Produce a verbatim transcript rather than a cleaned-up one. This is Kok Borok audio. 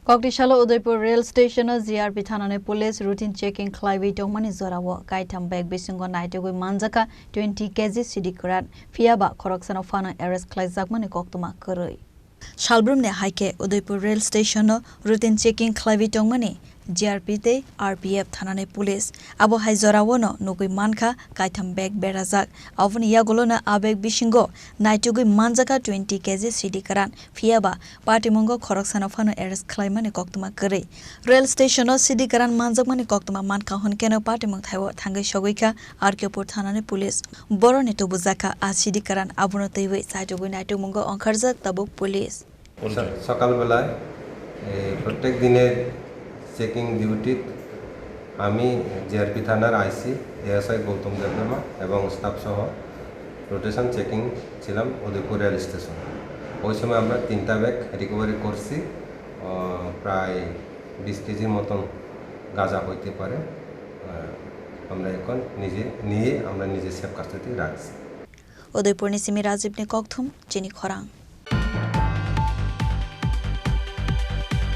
Kokti salo Udaipur rail station o G R P thanani police routine checking khlaiwi tongmani jorao kaitham bag bisingo naitugwi manjakha twenty K G sidi kwran, phiyaba khoroksano phano arrest khlaijakmani koktwma kwrwi. Salbrumni hai khe Udaipur rail station o routine checking khlaiwi tongmani G R P tei R P F thanani police. Abo hai jorao no nugwi mankha kaitham bag berajak. Aboni yagulo no a bag bisingo naitugwi manjakha twenty K G sidi kwran, phiyaba patimungo khoroksano phano arrest khlaimani koktwma kwrwi. Rail station o sidi kwran manjakmani koktwma mankha hwnkhe no patimung thaibo thangwi sogwi kha R K pur thanani police. Boroni tubujakha a sidi kwran, abono twiwi chaitugwi naitukmungo ongkharjak tabuk police. সকালবেলায় এই প্রত্যেক দিনের চেকিং ডিউটিত আমি জিআরপি থানার আইসি, এএসআই গৌতম দেববর্মা এবং স্টাফ সহ rotation checking ছিলাম উদয়পুর রেল স্টেশন। ওই সময় আমরা তিনটা ব্যাগ রিকভারি করছি। আহ, প্রায় বিশ কেজির মতন গাঁজা হইতে পারে। আহ, আমরা এখন নিজে নিয়ে আমরা নিজে সেফ কাস্টডি রাখছি। Udaipurni simi Rajibni kokthum chini khorang.